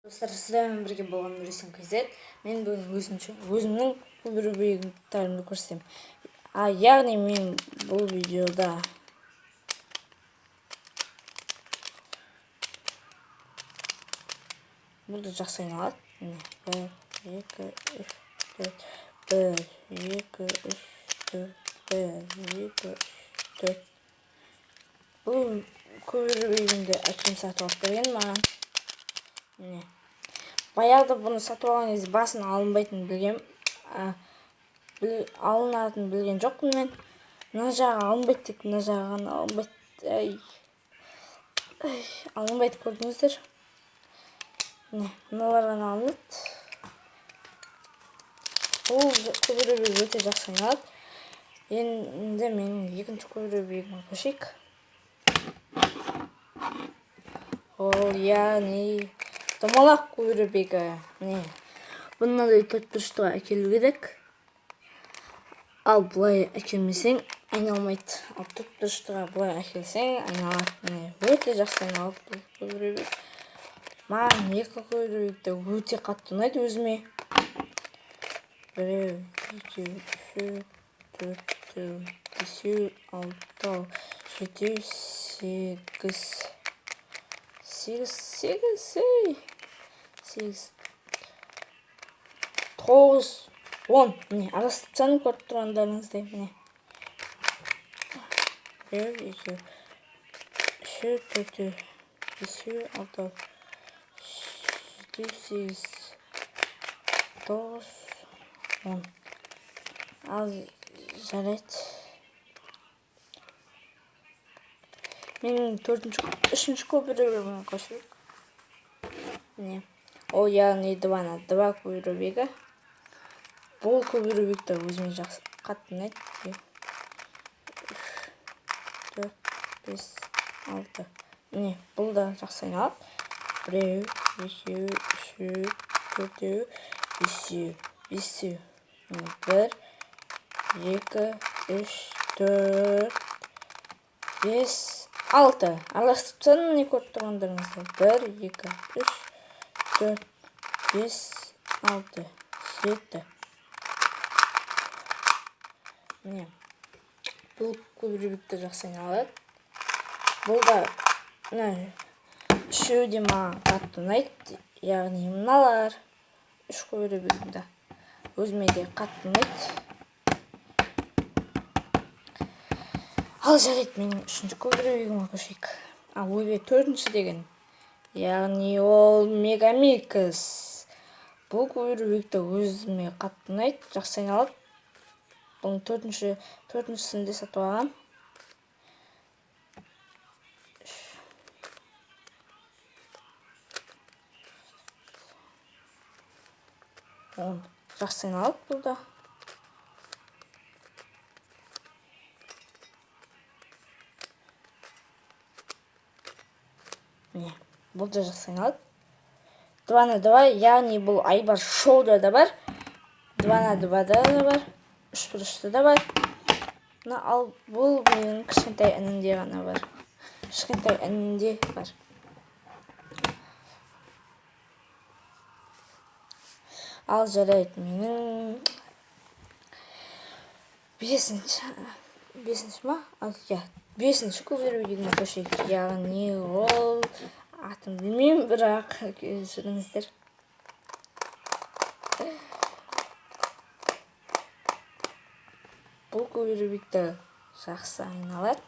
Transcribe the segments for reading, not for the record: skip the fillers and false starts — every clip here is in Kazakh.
Достар, сіздермен бірге болған Нұресен KZ. Мен бүгін өзімше өзімнің рубрикаларымды көрсетемін. Яғни мен бұл видеода бұл да жақсы айналады. Міне, бір, екі, үш, төрт, бір, екі, үш, төрт, бір, екі, үш, төрт. Бұл рубригімді әкем сатып алып берген маған. Міне. Баяғыда бұны сатып алған кезде басын алынбайтынын білгем, алынатынын білген жоқпын мен. Мына жағы алынбайды, тек мына жағы ғана алынбайды. Ай. Ай, алынбайды, көрдіңіздер. Міне, мыналар ғана алынады. Бұл куб өте жақсы айналады. Енді менің екінші куб рубигіме көшейік. Ол, яғни, домалақ куб рубигі. Міне. Бұны мынандай төртбұрыштыға әкелу керек. Ал былай әкелмесең, айналмайды. Ал төртбұрыштыға былай әкелсең, айналады. Міне, өте жақсы айналады бұл куб рубик. Маған екі куб рубик те өте қатты ұнайды өзіме. Біреу, екеу, үшеу, төртеу, бесеу, алтау, жетеу, сегіз. Сегіз, сегіз, ей. Сегіз, тоғыз, 10. Міне, араластырып тастадым, көріп тұрғандарыңыздай. Міне. Біреу, екеу, үшеу, төртеу, бесеу, алтау, жетеу, сегіз, тоғыз, 10. Ал жарайды. Менің төртінші, үшінші куб рубигіме көшейік. Міне. Ол, яғни, 2 на 2 куб рубигі. Бұл куб рубик те өзіме жақсы, қатты ұнайды. Үш, төрт, бес, алты. Міне, бұл да жақсы айналады. Біреу, екеу, үшеу, төртеу, бесеу, бесеу. Міне, бір, екі, үш, төрт, бес, алты. Араластырып тастадым, міне, көріп тұрғандарыңыздай. Бір, екі, үш, төрт, бес, алты, жеті. Міне. Бұл куб рубик те жақсы айналады. Бұл да, мына үшеуі де маған қатты ұнайды. Яғни мыналар үш куб рубигім де өзіме де қатты ұнайды. Ал жарайды, менің үшінші куб рубигіме көшейік. А, ойбай, төртінші деген. Яғни ол Мегамикс. Бұл куб рубик те өзіме қатты ұнайды, жақсы айналады. Бұның төртіншісін де сатып алғам. 10. Жақсы айналады бұл да. Міне, бұл да жақсы айналады. 2 на 2, яғни бұл Айбар шоуда да бар. 2 на 2 да да бар. Үш бұрышты да бар. Мына, ал бұл менің кішкентай інімде ғана бар. Кішкентай інімде бар. Ал жарайды, менің бесінші ма? Ал, иә, бесінші куб рубигіме көшейік. Яғни ол, атын білмеймін, бірақ кешіріңіздер. Бұл куб рубик те жақсы айналады.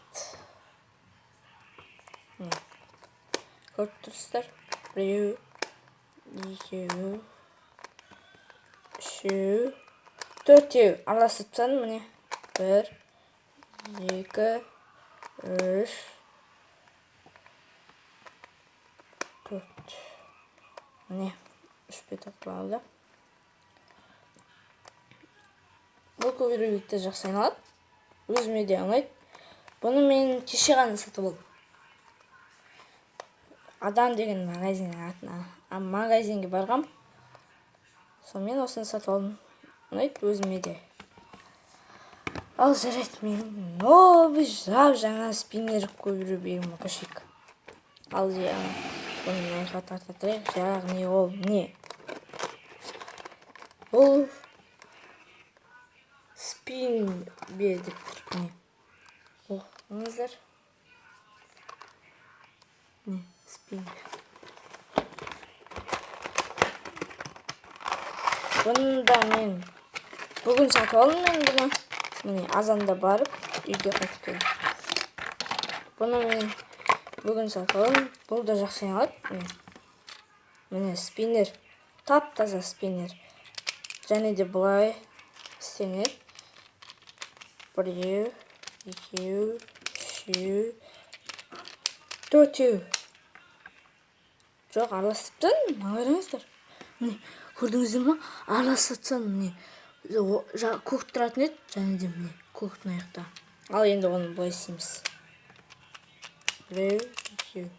Міне. Көріп тұрсыздар. Біреу, екеу, үшеу, төртеу. Араластырып тастадым, міне. Бір, екі, үш, төрт. Міне, үш бет алды. Бұл куб рубик те жақсы айналады. Өзіме де ұнайды. Бұны мен кеше ғана сатып алдым. Адам деген магазиннің атына. А, магазинге барғам. Сонымен осыны сатып алдым. Ұнайды өзіме де. Ал жарайды, менің новый, жап жаңа спиннер куб рубигіме көшейік. Ал Бұны мына жаққа тарта тұрайық. Яғни ол не? Бұл спин бе деп тұр. Міне, оқыңыздар. Міне, спин. Бұны да мен бүгін сатып алдым. Мен бұны, міне, азанда барып, үйге қайтып келдім. Бұны мен бүгін сатып алдым. Бұл да жақсы айналады. Міне, міне, спиннер, тап таза спиннер. Және де былай істенеді: біреу, екеу, үшеу, төртеу. Жоқ, араластырып тастадым. Мына қараңыздар, міне, көрдіңіздер ма? Араластырып тастадым. Міне, көк тұратын еді. Және де, міне, көк мына жақта. Ал енді оны былай істейміз: біреу, екеу.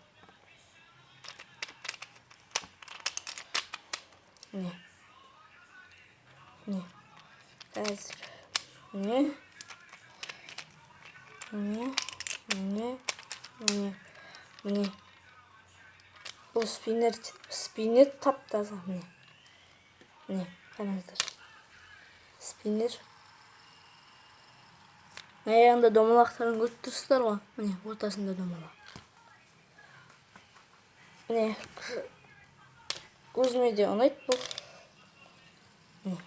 Міне, міне, қазір, міне, міне, міне, міне, міне. Бұл спиннер, спиннер тап таза. Міне, міне, қараңыздар, спиннер. Аяғында домалақтарын көріп тұрсыздар ғой. Міне, ортасында домалақ. Міне, өзіме де ұнайды бұл. Міне,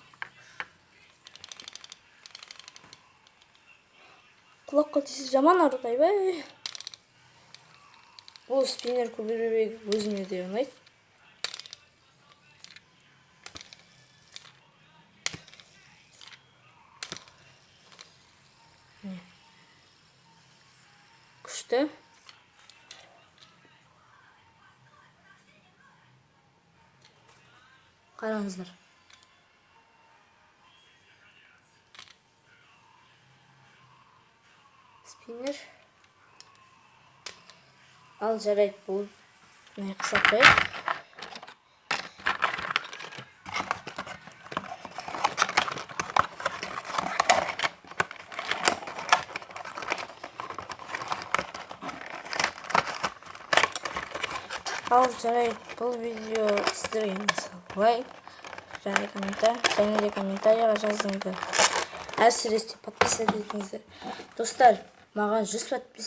құлаққа тисе, жаман ауырады. Айбай, бұл спиннер кубик өзіме де ұнайды. Міне, күшті. Қараңыздар. Спиннер. Ал, жарайды, бұл мына жаққа салып қояйық. Ал, жарайды, бұл видео сіздерге ұнаса, лайк және комментарий, және де комментарийға жазыңыздар. Әсіресе подписаться етіңіздер, достар. Маған 100 подписчик